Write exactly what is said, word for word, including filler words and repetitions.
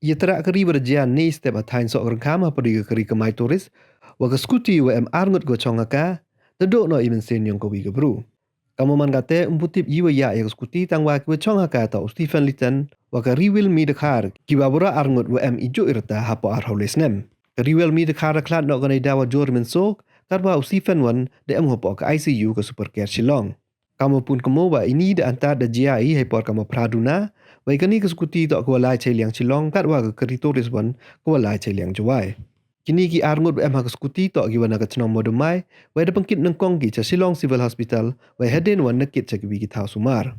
Yatrah kari wa da jia ne step ha thaiñ Sohryngkham ha pyrdi ka kari kamai tourist, wa ka scooty wa em ar ngut ka wa chong ha ka, da dooh noh i mynsiem yong ka wi ka bru. Kamwa man kate, ym pu tip i wa yah ya ka scooty, tangwa ki wa chong ha ka toh u Stephen Litan wa ka Riwilmi Dkhar, ki wa bura ar ngut wa em i jooh i rta hapoh ar haw lai snem. Ka Riwilmi Dkhar da khlad noh ka neida wa jur mynsoo, katwa u Stephen wan da em hapoh ka I C U ka Super Care Shillong. Kamwa pun kamo wa ini da antad da jia i hei por kamwa phra duna, wa i kani ka scooty toh ka wa lai chei liang Shillong, katwa ka kari tourist wan ka wa lai chei liang Jowai. Kini ki ar ngut wa em ha ka scooty toh ki wa na ka chnong Mawdymmai, wa da pynkit nyngkong ki cha Shillong Civil Hospital, wa hadien wan na kit cha ki wi ki thaw sumar.